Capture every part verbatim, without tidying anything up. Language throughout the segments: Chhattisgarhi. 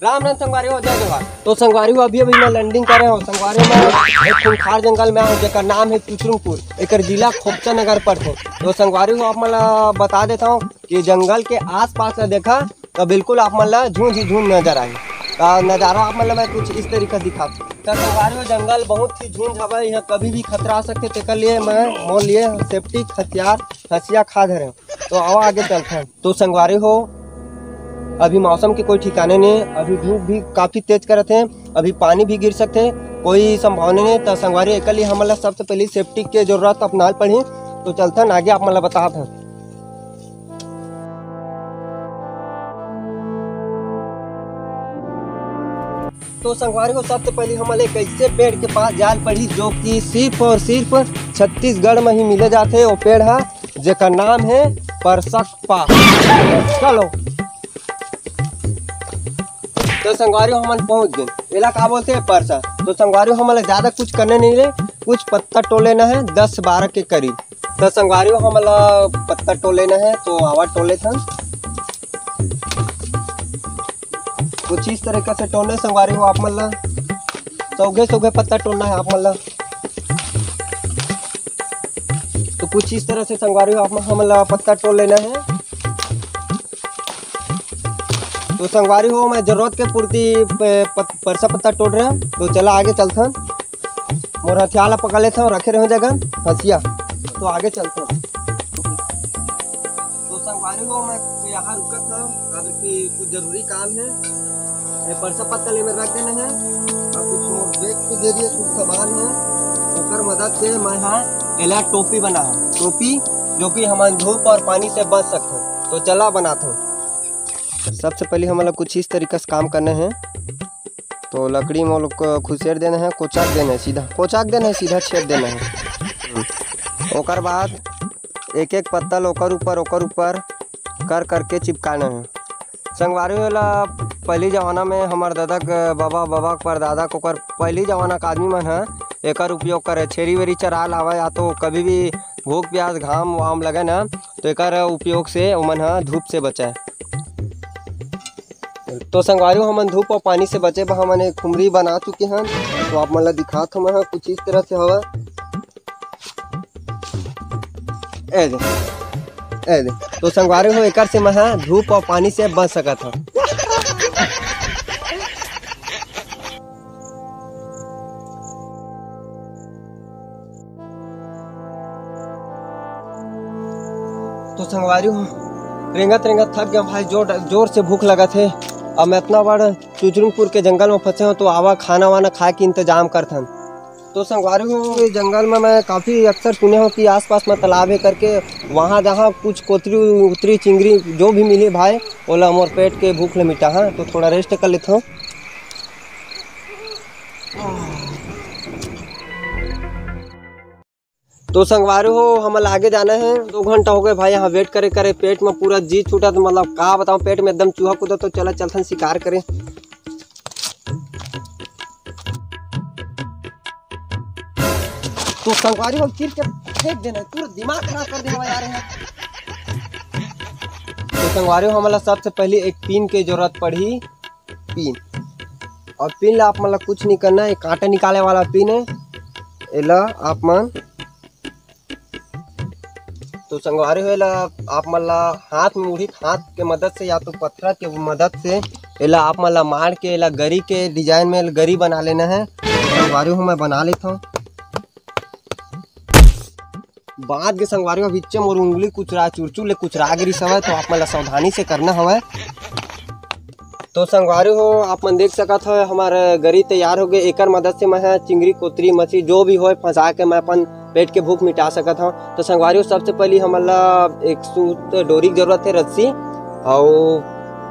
राम राम संगवारी हो, जय जोहार। तो संगवारी हो, अभी अभी मैं लैंडिंग करे हूँ। संगवारी हो, मैं एक खूंखार जंगल में हूँ, जेकर नाम है चुचरुंगपुर, एकर जिला खोपचा नगर पड़थे। तो संगवारी हो, आप मन ला बता देता हूँ कि जंगल के आसपास ला देखा तो बिल्कुल आप मन ला झुंझ ही झुंझ नजर आही। तो नजारा आप मन ला मैं कुछ इस तरीका दिखा। तो संगवारी हो, जंगल बहुत ही झुंझ हवय, यहाँ कभी भी खतरा आ सकथे, तेकर लिए मैं मोर लिए सेफ्टी हथियार हंसिया खा धरे हूँ। तो आवा आगे चलथन। तो संगवारी हो, अभी मौसम के कोई ठिकाने नहीं, अभी धूप भी काफी तेज करत हे, अभी पानी भी गिर सकथे, कोई संभावना नहीं। तो संगवारी, एकर लिए हमन ला सबसे पहले सेफ्टी के जरूरत अपनाल पड़ही। तो चलथन आगे, आप मन ला बताथन। तो संगवारी हो, सबसे पहले हमन ला एक ऐसे पेड़ के पास जाल पड़ही, जो कि सिर्फ और सिर्फ छत्तीसगढ़ में ही मिले जाथे। वो पेड़ है, जेकर नाम है परसक पा। चलो, तो संगवारी हो, हमन पहुंच गए। एला का बोलथे? परसा। तो संगवारी हो, हमन ला ज्यादा कुछ करना नहीं रे, कुछ पत्ता टोर लेना है, दस बारह के करीब। तो संगवारी हो, हमन ला पत्ता टोर लेना है, तो आवा टोर लेथन। कुछ इस तरीका से टोरना है संगवारी हो आप मन ला, सौघे सौघे पत्ता टोरना है आप मन ला। तो कुछ इस तरह से संगवारी हो आप मन, हमन ला पत्ता टोर लेना है। तो संगवारी हो, मैं जरूरत के पूर्ति प-, पत-, परसा पत्ता टोर रहे हूँ। तो चला आगे चलथन। मोर हथियार ला पकड़ लेथन, रखे रहे जगह हंसिया। तो आगे चलथन। तो संगवारी हो, मैं यहाँ रुकत हूँ, काबर कि कुछ जरूरी काम है। ये परसा पत्ता ले में रख देना है, और कुछ मोर बैग के जरिए कुछ सामान है, ओकर मदद से मैं हा एला टोपी बना हूँ। टोपी जो कि हमन धूप और पानी से बच सकथन। तो चला बनात हूँ। सबसे पहले हमन ला कुछ इस तरीका से काम करना है। तो लकड़ी में वो लोग को खुसेर देना है, कोचाक देना है, सीधा कोचाक देना है, सीधा छेद देना है। हम्म। ओकर बाद एक एक पत्तल ओकर ऊपर, ओकर ऊपर कर करके चिपकाना है। संगवारी हो, एला पहली जमाना में हमर दादा के बाबा, बाबा के परदादा के ओकर पहली जमाना के आदमी मन ह एकर उपयोग करे। छेरी वेरी चरा लावे या तो कभी भी भूख प्यास घाम वाम लगे ना, तो एकर उपयोग से ओमन ह धूप से बचे। तो संगवारी हो, हमन धूप और पानी से बचे बर हमन एक खुमरी बना चुके हन। तो आप मन ला दिखात हूँ मैं ह, कुछ इस तरह से हवा। ए दे, ए दे। तो संगवारी हो, एकर से मैं ह धूप और पानी से बच सकत हूँ। तो संगवारी हो, रेंगत रेंगत थक गया भाई, जोर जोर से भूख लगत हे। अब मैं इतना बड़ चुचरुंगपुर के जंगल में फंसे हो, तो आवा खाना वाना खाए के इंतजाम करथन। तो संगवारी हो, ये जंगल में मैं काफ़ी अक्सर सुने हो कि आसपास में तालाब है करके। वहाँ जहाँ कुछ कोतरी उतरी चिंगरी जो भी मिली भाई, ओला मोर पेट के भूख ले मिटा। हाँ, तो थोड़ा रेस्ट कर लेता हूँ। तो संगवारी हो, हमन ला आगे जाना है। दो घंटा हो गए भाई यहाँ वेट करे करे, पेट में पूरा जी छूटा, तो मतलब का बताऊँ, पेट में एकदम चूहा कूदा। तो चला चलथन शिकार करें। तो संगवारी हो, चीर के फेंक देना है, पूरा दिमाग खराब कर देना यार यहाँ। तो संगवारी हो, हमन ला सबसे पहले एक पिन के जरूरत पड़ही, पिन। और पिन ला आप मन ला कुछ नहीं करना है, कांटा निकाले वाला पिन है, एला आप मन। तो संगवारी हो, एला आप मन ला हाथ में मुड़ी, हाथ के मदद से या तो पत्थर के मदद से एला आप मन ला मार के एला गरी के डिजाइन में गरी बना लेना है। संगवारी हो, मैं बना लेता हूँ। बाद के संगवारी हो, बिच्चे मोर उंगली कुचरा, चुरचुर ले कुचरा गिरी सवय, तो आप मन ला सावधानी से करना हवय। तो संगवारी हो, आप मन देख सकत हो, हमार गरी तैयार हो गए। एकर मदद से मैं ह चिंगरी, कोतरी, मछली जो भी होए फंसा के मैं अपन पेट के भूख मिटा सकत हूँ। तो संगवारी हो, सबसे पहली हमन ला एक सूत डोरी के जरूरत है, रस्सी, और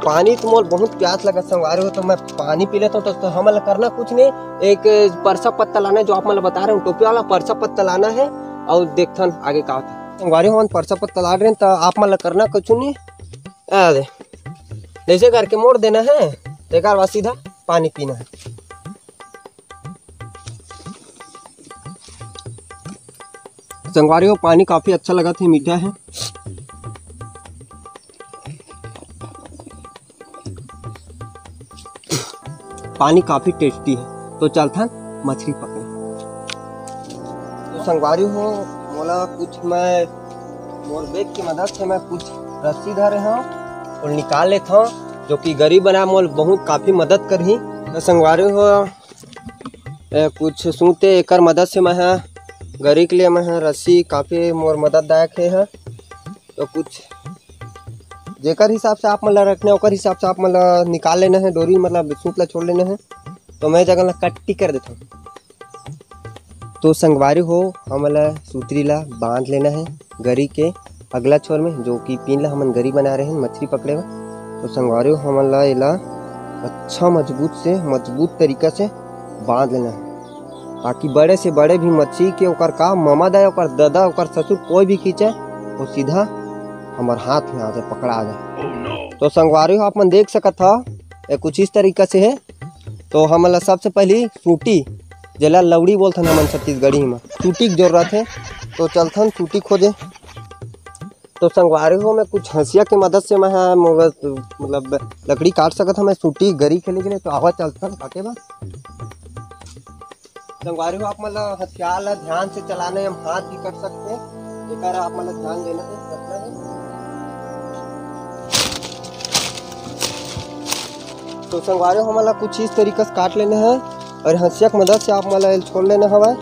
पानी। तो मोर बहुत प्यास लगत संगवारी हो, तो मैं पानी पी लेता हूँ। तो, तो हमन ला करना कुछ नहीं, एक परसा पत्ता लाना है, जो आप मन ला बता रहे हूँ, टोपी वाला परसा पत्ता लाना है, और देखथन आगे का होता है। संगवारी हो, हमन परसा पत्ता ला रहे हैं, तो आप मन ला करना कुछ नहीं, आ दे। जैसे करके मोड़ देना है, तेकर बाद सीधा पानी पीना है। संगवारी हो, पानी काफी अच्छा लगत हे, मीठा है। पानी काफी टेस्टी है। तो चलथन मछली पकड़े। तो संगवारी हो, मोला कुछ, मैं मोर बैग के मदद से मैं कुछ रस्सी धरे हव और निकाल लेथव, जो कि गरी बनाए मोल बहुत काफी मदद करही। तो संगवारी हो, ए, कुछ सूते एकर मदद से मैं ह गरी के लिए मैं ह रस्सी काफी मोर मदददायक हे ह। तो कुछ जेकर हिसाब से आप मन ला रखना है, ओकर हिसाब से आप मन ला निकाल लेना है डोरी, मतलब सूत ला छोड़ लेना है। तो मैं जगह ला कट्टी कर देता हूँ। तो संगवारी हो, हमन ला सूतरी ला बांध लेना है गरी के अगला छोर में, जो कि पिन ला हमन गरी बना रहे हैं मछली पकड़े बर। तो संगवारी हो, हमन ला एला अच्छा मजबूत से, मजबूत तरीका से बांध लेना है, ताकि बड़े से बड़े भी मछली के ओकर का ममा दाई, ओकर ददा, ओकर ससुर कोई भी खींचे, वो सीधा हमर हाथ में आ जाए, पकड़ा जाए। तो संगवारी हो, आप मन देख सकत हव, ये कुछ इस तरीका से है। तो हमन ला सबसे पहली सूटी, जेला लौड़ी बोलथन हमन छत्तीसगढ़ी में, सूटी के जरूरत है। तो चलथन सूटी खोजे। तो संगवारी हो, मैं कुछ हंसिया के मदद से मैं ह मोला, मतलब, लकड़ी काट सकत हव, मैं सूटी गरी के लिए। तो आवा चलथन काटे बर। संगवारी हो, आप मन ला हथियार ला ध्यान से चलाना है, हम हाथ भी कट सकते हैं, एकर आप मन ला ध्यान देना है, रखना है। तो संगवारी हो, हमन ला कुछ इस तरीका से काट लेना है और हंसिया के मदद से आप मन ला एल छोड़ लेना हवय।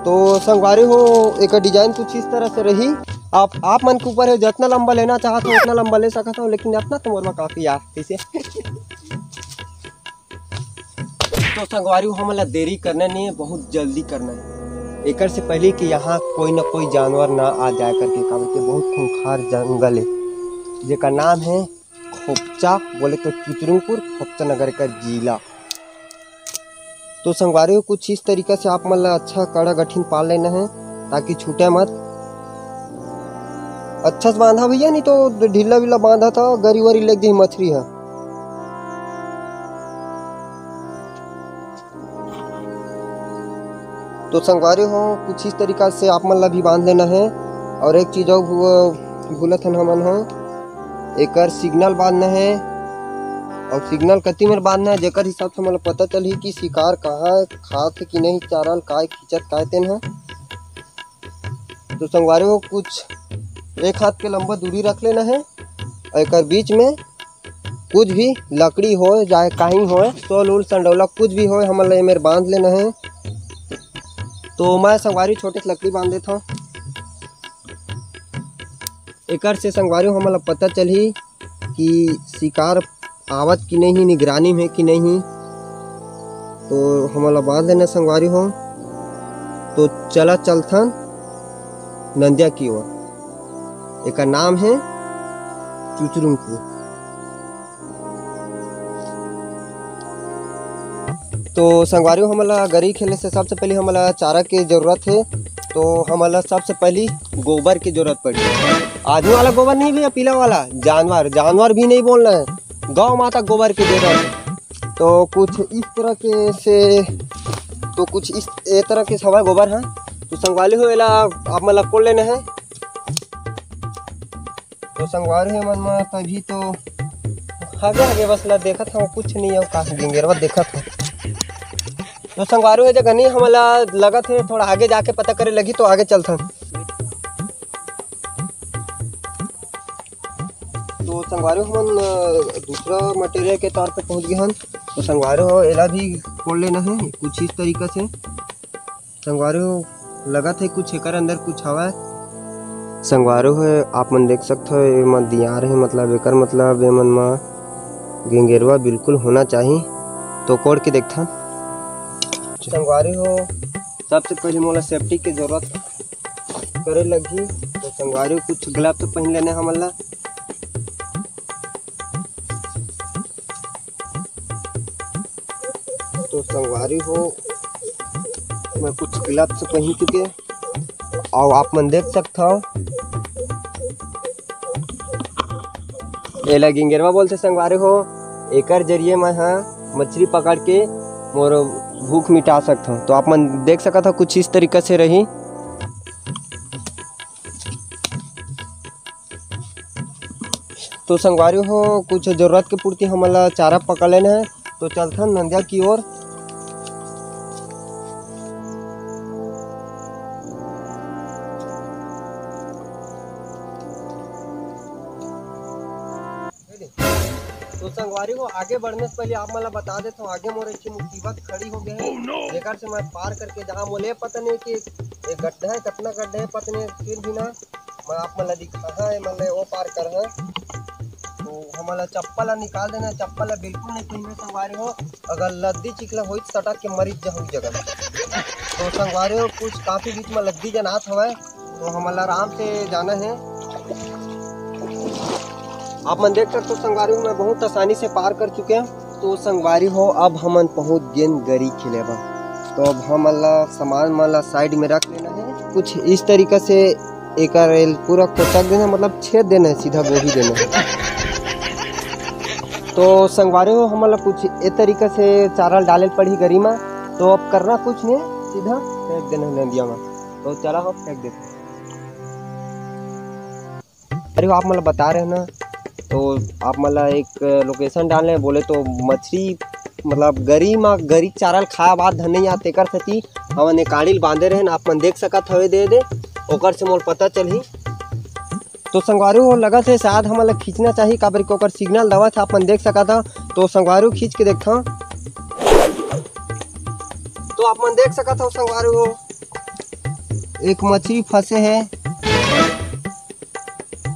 तो संगवारी हो, एकर डिजाइन कुछ इस तरह से रही। आप, आप मन के ऊपर है, जितना लंबा लेना चाहत हो उतना लंबा ले सकत हो, लेकिन इतना तो मोर बर काफी यार, कैसे? तो संगवारी हो, हमन ला देरी करना नहीं है, बहुत जल्दी करना है। एकर से पहले कि यहाँ कोई ना कोई जानवर ना आ जाए करके, काबर के बहुत खूंखार जंगल है, जेकर नाम है खोपचा, बोले तो चुचरुंगपुर, खोपचा नगर का जिला। तो संगवारी हो, कुछ इस तरीका से आप मन ला अच्छा कड़ा गठिन पाल लेना है, ताकि छूटे मत। अच्छा से बांधा भैया, नहीं तो ढीला विला बांधा था, गरी वरी लग जाही मछली है। तो संगवारी हो, कुछ इस तरीका से आप मन ला भी बांध लेना है। और एक चीज और भू-, भूलत हन हमन ह, एकर सिग्नल बांधना है। और सिग्नल कति मेर बांधना है, जेकर हिसाब से हमन ला पता चलही कि शिकार कहाँ खात है कि नहीं, चारा ल काय खींचत काय तेन है। तो संगवारी हो, कुछ एक हाथ के लंबा दूरी रख लेना है और एकर बीच में कुछ भी लकड़ी होए, चाहे काहीं होए, सोल उल संडौला कुछ भी होए, हमन ला एमेर बांध लेना है। तो मैं संगवारी छोटे से लकड़ी बांध देत हव। एकर से संगवारी हो हमन ला पता चलही कि शिकार आवत कि नहीं, निगरानी में कि नहीं। तो हमन ला बांध लेना संगवारी हो। तो चला चलथन नंदिया की ओर। एकर नाम है चुचरुंगपुर। तो संगवारी हो, हमन ला गरी खेले से सबसे पहले हमन ला चारा के जरूरत है। तो हमन ला सबसे पहली गोबर की जरूरत पड़ी। आदमी वाला गोबर नहीं भैया, पीला वाला, जानवर, जानवर भी नहीं बोलना है, गौ माता गोबर की जरूरत है। तो कुछ इस तरह के से, तो कुछ इस, ए तरह के हवा गोबर है। तो संगवारी हो, एला आप मन ला कोड़ लेना है। तो संगवारी हो, मन मा तभी तो हगे हगे बस ला देखत हव, कुछ नहीं है, का गेंगेरवा देखत हव। तो संगवारी हो, ए जगह नहीं, हमन ला लगत है थोड़ा आगे जाके पता करे लगी, तो आगे चलथन। तो संगवारी हो, हमन, अ, दूसरा मटेरियल के तौर पे पहुंच गए हन। तो संगवारी हो, एला भी खोल लेना है कुछ इस तरीका से। संगवारी हो, लगत है कुछ एकर अंदर कुछ हवय। संगवारी हो, आप मन देख सकत हो, एमा दियार है, मतलब एकर मतलब ए मन मा गेंगेरवा बिल्कुल होना चाहिए। तो कोड़ के देखथन। संगवारी हो, सबसे पहले मोला सेफ्टी के जरूरत करे लगही। तो संगवारी हो, कुछ ग्लव्स तो पहन लेने हमन ला। तो संगवारी हो, मैं कुछ ग्लव्स पहन चुके, और आप मन देख सकत हव, एला गिंगेरवा बोलथे संगवारी हो। एकर जरिए मैं ह मछली पकड़ के मोर भूख मिटा सकत हव। तो आप मन देख सकत हव, कुछ इस तरीका से रही। तो संगवारी हो, कुछ जरूरत के पूर्ति हमन ला चारा पकड़ लेना है, तो चलथन नंदिया की ओर। तो संगवारी हो, आगे बढ़ने से पहले आप मन ला बता देथव, आगे मोर एक ठे मुसीबत खड़ी हो गए है, जेकर से मैं पार करके जहाँ मोले पता नहीं कि एक गड्ढा है, कितना गड्ढा है पता नहीं, फिर भी ना मैं आप मन ला दिखाहा, ये मन ला वो पार करहा। तो हमन ला चप्पल ला निकाल देना, चप्पल ला बिल्कुल नहीं पहनना संगवारी हो, अगर लद्दी चिखला होई तो सटक के मरी जाहू जगह। तो संगवारी हो, कुछ काफी बीच में लद्दी जनात हवय, तो हमन ला आराम से जाना है। आप मन देख सकते हो संगवारी हो, मैं बहुत आसानी से पार कर चुके हैं। तो संगवारी हो, अब हमन पहुंच गेन गरी खिले बर। तो अब हमन ला सामान मन ला साइड में रख लेना है। कुछ इस तरीका से एकर एल पूरा कोचक देना, मतलब छेद देना है, सीधा गोभी देना है। तो संगवारी हो, हमन ला कुछ ए तरीका से चारा डाले ल पड़ही गरी मा। तो अब करना कुछ नहीं, सीधा फेंक देना है नदिया में। तो चला हो, फेंक देते हैं। अरे, आप मन ला बता रहे ना, तो आप मन ला एक लोकेशन डालने बोले तो मछली, मतलब गरी मा गरी चारा ल खाए बाद धन नहीं आते, तेकर सेती हमन एक काड़ी ल बांधे रहे ना, आप मन देख सकत हवे दे दे, ओकर से मोर पता चलही। तो संगवारी हो, लगत है शायद हमन ला खींचना चाहिए, काबर के ओकर सिग्नल दवत है, आप मन देख सकत हव। तो संगवारी हो, खींच के देखथव। तो आप मन देख सकत हव संगवारी हो, एक मछली फंसे है,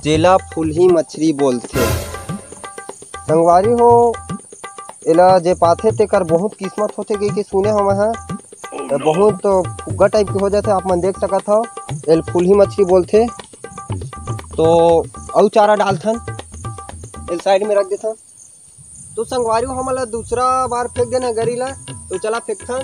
जेला फुलही मछली बोलथे। संगवारी हो, एला जे पाथे तेकर बहुत किस्मत होथे कहिके सुने हवं मैं ह। बहुत फुग्गा टाइप के हो जाथे, आप मन देख सकत हव, एल फुलही मछली बोलथे। तो अउ चारा डालथन, एल साइड में रख देथन। तो संगवारी हो, हमन ला दूसरा बार फेंक देना गरी ला, तो चला फेंकथन।